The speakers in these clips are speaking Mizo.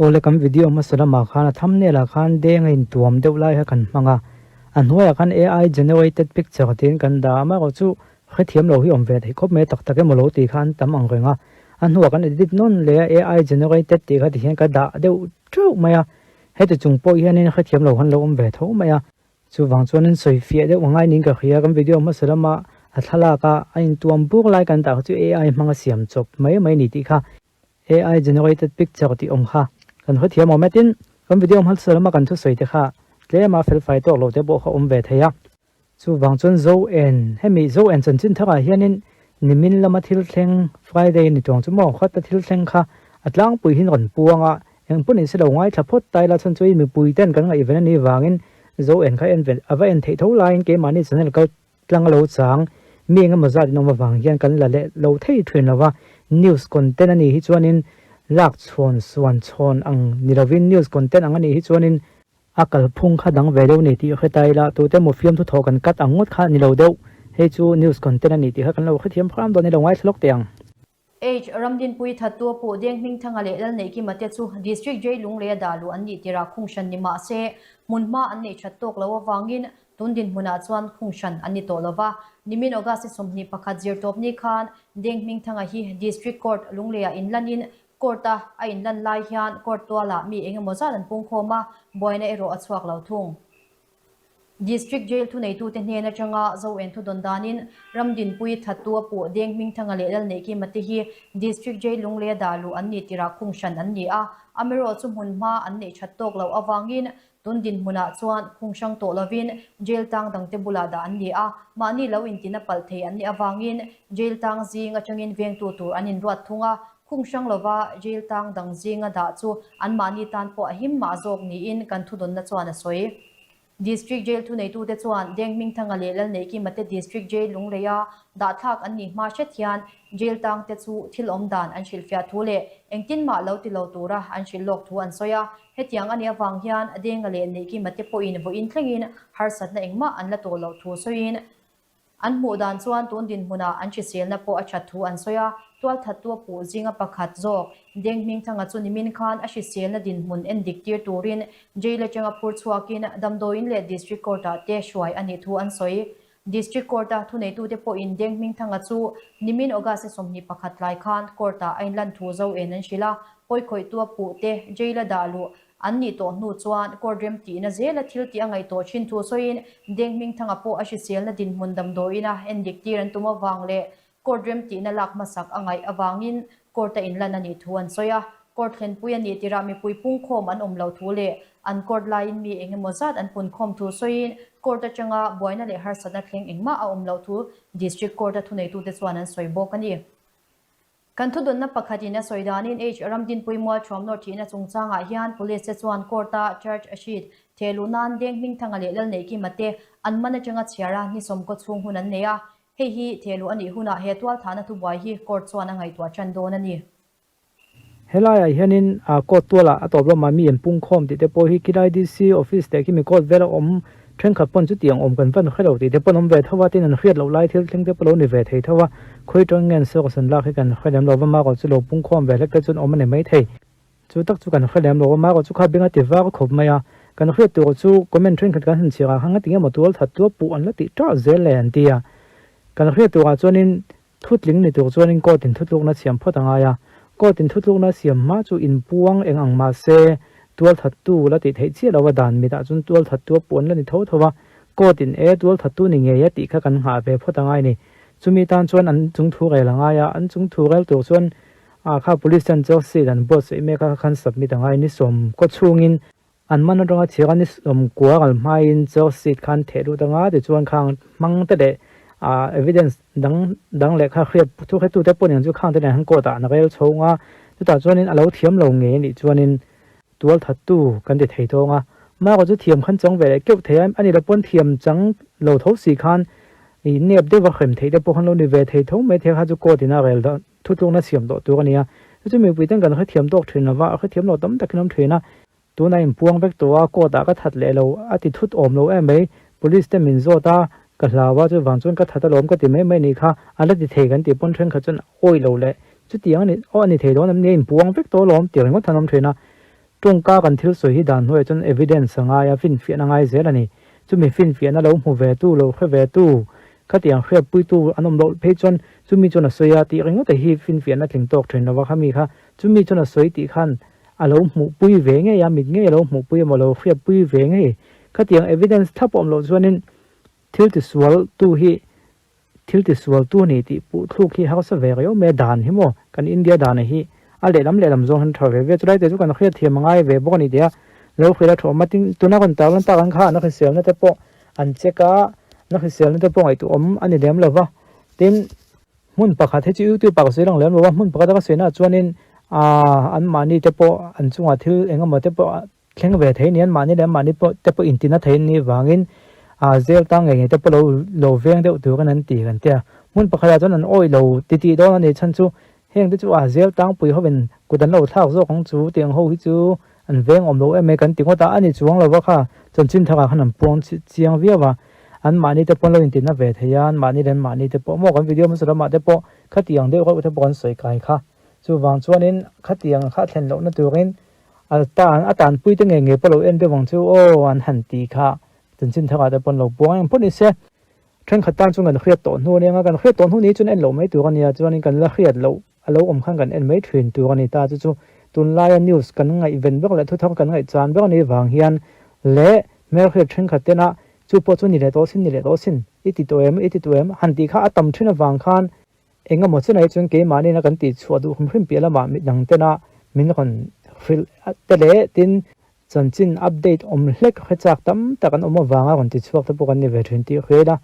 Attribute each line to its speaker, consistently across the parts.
Speaker 1: Awle kan video hmasa lamah khan a thumbnail ah khan deng a intuam deuh lai kha kan hmang a, a hnuaiah khan AI generated picture tiin kan dah a, amaherawhchu hrethiam lo hi awm ve thei khawp mai tak tak emaw lo tih kha an tam ang reng a, a hnuah kan edit nawn leh a AI generated tih kha tihian ka dah deuh teuh mai a, heti chung pawh hianin hrethiam lo han lo awm ve tho mai a. Chuvang chuanin sawi fiah deuh angai niin ka hria, kan video hmasa lama a thlalak a a intuam buk lai kan dah kha chu AI hmanga siam chawp mai mai ni tih kha AI generated picture tih awm kha kan hrethiam awm e. Tin, kan video hmasa lama kan thusawi te kha tlema felfai tawk lo te pawh kha awm ve thei a. Chuvang chuan Zo en, hemi Zo en chanchin tharah hianin nimin lama thil thleng Friday ni tuang chu maw khawta thil thleng kha a tlangpui hin rawn puang a, Eng pawh ni se lo ngaithla phawt ta ila chhan chu i mipui ten kan ngaihven a nih vangin Zo en kha en ve a va en theih tho laiin keimahni channel kal tlang a lo chang mi engemaw zat in awm avang hian kan la leh lo thei thin lo va, news content a nih hi chuanin lak chhawn suan chhawn ang ni lovin news content ang a nih hi chuanin a kalphung kha dang ve deuh ni tih hre ta ila tute emaw fiamthu thawh kan cut ang ngawt kha ni lo deuh hei chu news content a nih tih kha kan lo hrethiam hram dawn i lo ngaithla lawk teh ang.
Speaker 2: H. Ramdinpui Thattu pawh Deng Hmingthanga leh Lalneihkima te chu District Jail Lungleia dah luh an nih tirah khung hran ni mah se, hmun hma an neih that tawk loh avangin tun dinhmunah chuan khung hran an ni tawh lo va. Nimin August 21 zirtawpni khan Deng Hmingthanga hi District Court Lungleia inlanin Court-a a inlan lai hian Court tualah mi engemaw zat an pungkhawm a, buaina erawh a chhuak lo thung. District Jail thuneitute hnen atanga Zo en thudawn danin Ramdinpui Thattu a puh Deng Hmingthanga leh Lalneihkima te hi District Jail Lungleia dah luh an nih tirah khung hran an ni a, amaherawh chu hmun hma an neih that tawk loh avangin tun dinhmunah chuan khung hrang tawh lovin Jail tang dangte bulah dah an ni a, mahni lo intina palh thei an nih avangin Jail tang zing atangin vengtu tur an inruat thung a, khung hrang lova Jail tang dang zinga dah chu anmahni tan pawh a him mah zawk niin kan thudawnna chuan a sawi. District Jail thuneitute chuan Deng Hmingthanga leh Lalneihkima te District Jail Lungleia dahthlak an nih hma hret hian Jail tangte chu thil awm dan an hrilhfiah thu leh engtin mah lo ti lo tura an hrilh lawk thu an sawi a. Hetiang a nih avang hian Denga leh Neihkima te pawhin vawiin thlengin harsatna engmah an la tawh loh thu sawiin An hmuh dan chuan tun dinhmunah an hriselna pawh a that thu an sawi a, tualthattu a puh zinga pakhat zawk Deng Hmingthanga chu nimin khan a hriselna dinhmun en dik tir turin jail atanga phur chhuakin damdawiin leh District Court-ah te hruai a nih thu an sawi. District Court-a thuneitute pawhin Deng Hmingthanga chu nimin August 21 tlai khan Court-ah a inlan thu zo en an hrilh a, pawikhawihtu a puh te jail-a dah luh An nih tawh hnu chuan court rem tihna zela thil tih a ngaih tawh thin thu sawiin Deng Hmingthanga pawh a hriselna dinhmun damdawiina endik tir an tum avang leh court rem tihna lak hmasak a ngaih avangin court a inlan a nih thu an sawi a. Court thlenpui a nih tirah mipui pungkhawm an awm loh thu leh an court laiin mi eng emaw zat an punkhawm thu sawiin court atanga buaina leh harsatna thleng engmah a awm loh thu District Court a thuneitute chuan an sawi bawk a ni. Kan thudawnna pakhatin a sawi danin H. Ramdinpui Mualthuam nawr thihna chungchangah hian Police te chuan Court-a charge sheet theh luh nan Deng Hmingthanga leh Lalneihkima te an man atanga chhiar a ni sawmkaw chhung hun an nei a, hei hi theh luh a nih hunah he tualthahna thubuai hi Court chuan a ngaihtuah tan dawn a ni.
Speaker 1: Helaiah hianin court tualah a tawp lamah mi an pungkhawm tih te pawh hi Kilai DC office leh khimi court vela awm Thenkhat pawn chutiang awm kan van hre lo tih te pawn awm ve tho a, tin an hriat loh lai thil thleng te pawh lo ni ve thei tho a, khawi tawng nge an sawk san lak hi kan hre lem lo va, Marco chu lo pungkhawm ve hlek te chuan awm a ni mai thei. Chu tak chu kan hre lem lo va, Marco chu kha beng a ti var khawp mai a, kan hriat tur chu comment thenkhat kan han chhiar ah khan ngatinge maw tual that tua puh an la tih tah zel le an ti a, kan hriat turah chuanin thutling ni tur chuanin court in thutlukna siam phawt a ngai a, court in thutlukna siam hma chu inpuang eng ang mah se tual thattu la tih theih chiah lo a dan mitah chuan tual thattu a puan la ni tho tho a, court in e tual thattu ni ngei a tih kha kan nghah ve phawt a ngai ni. Chumi tan chuan an chung thu rel a ngai a, an chung thu rel tur chuan ah kha police ten charge sheet an buatsaih mek a kha khan submit a ngai ni sawm kaw chhungin an man atanga chhiar a ni sawm kua ral hmaiin charge sheet khan theh lut anga tichuan khang hmang te leh ah evidence dang dang leh kha hriat thu hretute pawh nen chu khang te nen han court ah an rel chho anga chutah chuanin a lo thiam lo ngei anih chuanin tual thattu kan ti thei tawng a Marco chu thiam khan chang ve leh keuh thei a ani lo pawn thiam chang lo tho si khan ih nep deuh va hrem theih te pawh khan lo ni ve thei tho mai thei kha chu court in a rel Thutlukna siam tawh tur a ni a, chu chu mipui ten kan hrethiam tawk thin lova, a hrethiam lo tam takin awm thin a, tuna inpuang vek tawh a, court ah ka that leh lo, a ti thut awm lo em mai, police te min zawt a, ka hlau a, chuvang chuan ka that alawm ka ti mai mai a nih kha, a la ti thei kan tih pawn thenkhat chuan awi lo leh, chutiang a ni, aw a ni thei dawn em ni, a inpuang vek tawh alawm tih ringawt an awm thin a. Tawngka kan thil sawi hi dan hnuaiah chuan evidence a ngai a, finfiahna a ngai zel a ni. Chumi finfiahna lo hmu ve tu, lo hre ve tu, khatiang hriatpuitu an awm loh phei chuan chumi chuan a sawi a tih ringawt hi finfiahna tling tawk thin lo va, khami kha chumi chuan a sawi tih khan a lo hmuhpui ve ngei a, mit ngei a lo hmuhpui emaw lo hriatpui ve ngei. Khatiang evidence thlap awm loh chuanin thil tisual tu hi Thil tisual tu ni tih puh thluk hi harsa ve reuh mai a, dan hi maw kan India dan hi a lehlam lehlam zawng hian tha ve ve, chulai te chu kan hriatthiam a ngai ve bawk a ni tih a lo hrilh a thawm a, tin tuna rawn tarlan tak ang kha an hriselna te pawh an check a, an hriselna te pawh ngaihtuah awm a ni lem lo va, tin hmun pakhat hi chu youtube ah ka sawi lang lem lo va, hmun pakhat a ka sawi naah chuanin aaa anmahni te pawh an chungah thil eng emaw te pawh Thleng ve thei nian mahni leh mahni pawh te pawh intina thei an nih vangin ah zel tang ngei ngei te pawh lo lo veng deuh tur in an ti kan tia. Hmun pakhatah chuan an awih lo ti tih dawn a ni chhan chu heng te chu ah zel tang pui hovin kut an lo thlak zawk ang chu tiang ho hi chu an veng awm lo em mai kan ti ngawt a, a ni chuang lo va kha chanchin thakah khan an puang chiang viau a, an mahni te pawh an lo intina ve thei a, an mahni leh an mahni te pawh maw kan video hmasa lamah te pawh khatiang deuh reuh te pawh kan sawi kai kha. Chuvang chuanin khatiang kha thlen lohna turin A tan a tanpui te ngei ngei pawh lo en deuh ang chu aw an han ti kha chanchin thar ah te pawn lo buang eng pawh ni se thenkhat tan chuan kan hriat tawh hnu ania kan hriat tawh hnu ni chuan en loh mai tur ania chuanin kan la hriat loh a lo awm khan kan en mai thin tur a ni ta chu chu tunlaia news kan ngaihven ber leh thuthar kan ngaihchan ber anih vang hian leh hmelhriat thenkhat tena chu pawh chu ni leh tawh sin ni leh tawh sin i ti tawh em i ti tawh em han tih kha a tam thin avang khan Eng emaw chunah hi chuan keimahniin a kan tih chhuah duh hrim hrim piah lamah midang tena min rawn hrilh te leh tin chanchin update awm hlek hre chak tam tak an awm avanga rawn ti chhuak te pawh kan ni ve thin tih hriat a.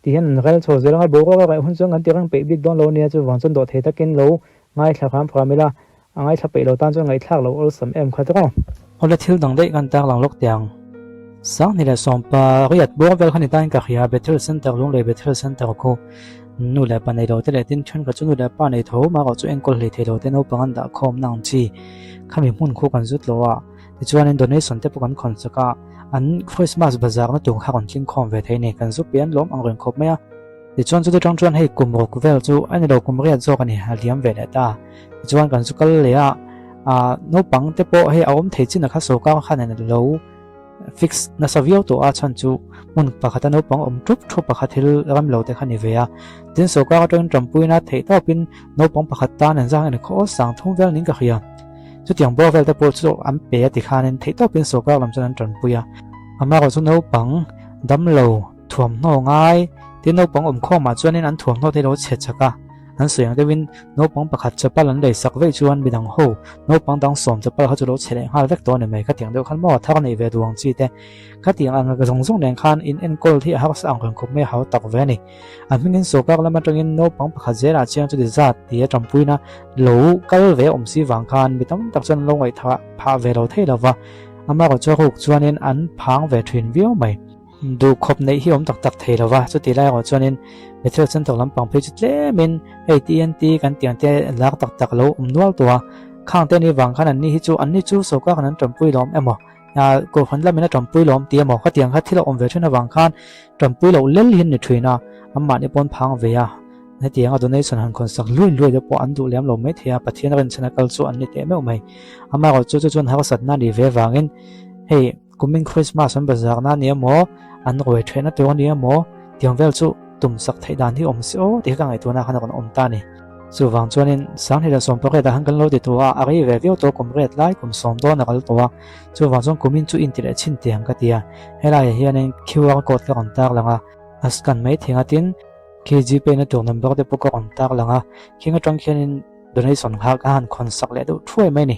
Speaker 1: Ti hian an rel chho zel anga boruak a reh hun chuan kan ti reng peih bik dawn lo ania chuvang chuan dawhthei takin lo ngaithla hram hram ila a ngaithla peih lo tan chuan ngaihthlak lo awlsam em kha tawk. Awle thil dang daih kan tarlang lawk teh ang. Sanghnih leh sawmpa riat bawr vel kha ni tain ka hria Bethel Center Lunglei Bethel Center khu nu leh pa nei lo te leh tin thenkhat chu nu leh pa nei tho mah erawh chu enkawl hlei thei lo te naupang an dah khawm na ang chi khami hmun khu kan zut lo a tichuanin donation te pawh kan khawn chak a an Christmas bazar na tur kha rawn tling khawm ve thei a ni kan zu pian lawm ang reng khawp mai a. Tichuan chuti tang chuan hei kum ruk vel chu a ni lo kum riat zawk a ni a liam ve leh ta. Tichuan kan zu kal leh a, ah naupang te pawh hei a awm thei chin a kha sawrkar khan in lo fix nasa viau tawh a chhan chu hmun pakhata naupang awm thup thup a kha thil ram lo te kha ni ve a. Tin sawrkar atangin tanpuina theih tawpin naupang pakhat tan an zang en khaw sang thum vel niin ka hria. Chutiang bawr vel te pawh chu an pe a tikhanin theih tawpin sawrkar lam chuan an tanpui a. Amaherawhchu naupang damlo Thuamhnaw ngai tin naupang awm khawmah chuanin an thuamhnaw te lo chhe chak a, an sawi ang deuhin naupang pakhat chapal an lei sak veih chuan midang ho naupang dang sawm chapal kha chu lo chhe leh nghal vek tawh a ni mai khatiang deuh khan maw thar nei ve duh ang chi te khatiang ang zawng zawng nen khan in enkawl hi a harsa ang reng khawp mai a hau tak ve a ni. A hmingin sawrkar lam atangin naupang pakhat zelah chiang chuti zat tia tanpuina lo kal ve awm si vang khan mi tam tak chuan an lo ngaihthah phah ve lo thei lo va, amaherawhchu ruk chuanin an phang ve thin viau mai. Duh khawp neih hi awm tak tak thei lo va, chuti lai erawh chuanin Bethel Center lampang phei chu tlemin hei TNT kan tih ang te lak tak tak lo awm nual tawh a, khang te ni vang khan anni hi chu anni chu sawrkar khan an tanpui lawm emaw kohhran lamin a tanpui lawm tih emaw khatiang kha thil a awm ve thin avang khan tanpui loh lel hi an ni thin a, anmahni pawn phang ve a, hetiang a donation han khawn sak luai luai te pawh an duh lem lo mai thei a, Pathian rinchhan a kal chu an ni teh meuh mai. Amaherawhchu chu chu chuan harsatna a nih ve vangin hei. Kumin Christmas an bazar na nia maw, an ruai theih na tur ania maw, tiang vel chu tum sak theih dan hi awm se aw tih kha ka ngaihtuah na khan a rawn awm ta a ni. Chuvang chuanin 2018 ah khan kan lo ti tawh a, a rei ve viau tawh kum riat lai kum sawm dawn a kal tawh a, chuvang chuan kumin chu inti leh chhin teh ang ka ti a, helaiah hianin QR code ka rawn tar lang a, a scan mai thei ang a tin khi Gpay na tur number te pawh ka rawn tar lang a, khing atang khianin Donation kha ka han khawn sak leh deuh thuai mai a ni.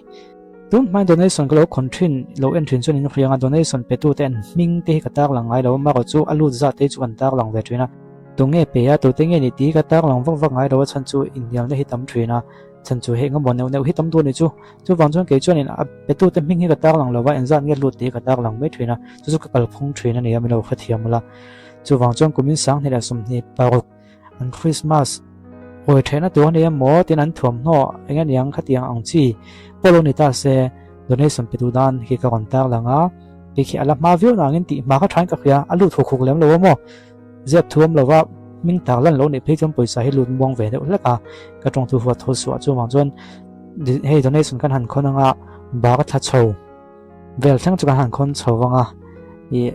Speaker 1: Tun hmain donation ka lo khawn thin lo en thin chuan in hriang a, donation pe tute an hming te hi ka tarlang ngai lo a, marawh chu a lut zat te hi chu kan tarlang ve thin a. Tunge pe a, tute nge ni tih hi ka tarlang vak vak ngai lo a, chhan chu inhnialna hi tam thin a, chhan chu hei engemaw neuh neuh hi tam duh a ni chu. Chuvang chuan kei chuanin a pe tute hming hi ka tarlang lo va, engzat nge lut tih hi ka tarlang mai thin a, chu chu ka kalphung thin a ni a, min lo hrethiam ula. Chuvang chuan kumin 2026 An Christmas hawi theihna tur a ni emaw tin an thuamhnaw eng aniang khatiang ang chi pawh lo ni ta se donation pe duh dan khi ka rawn tar lang a, kei khi a la hma viau nangin tih hma kha thain ka hria, a lut huk huk lem lo a maw zep thuam lova hming tar lan lo nih phei chuan pawisa hi lut muang ve deuh hlek a, ka tawng thu huat tho suah chuvang chuan hei donation kan han khawn anga bar a thla chho. vel thleng chu kan han khawn chho vang a ih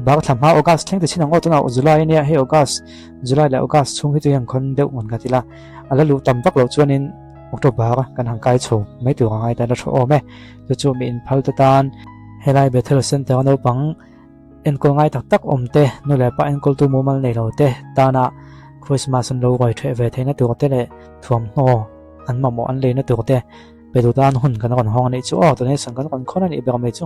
Speaker 1: bak thla hma August thleng ti chin ang aw tunah July ania hei August July leh August chhung hi chu hian khawn deuh ngun ka ti la a la luh tam vak loh chuanin October kan han kai chho mai tur a ngai ta la thu awm e chu chu mi inphal te tan helai Bethel Center a naupang enkawl ngai tak tak awm te nu leh pa enkawltu mumal nei lo te tana Christmas an lo ruai ṭheh ve theihna tur te leh thuamhnaw an mamawh an leina tur te Pe duh tan hun kan rawn hawng a nih chu aw, donation kan rawn khawn a nih ber mai chu.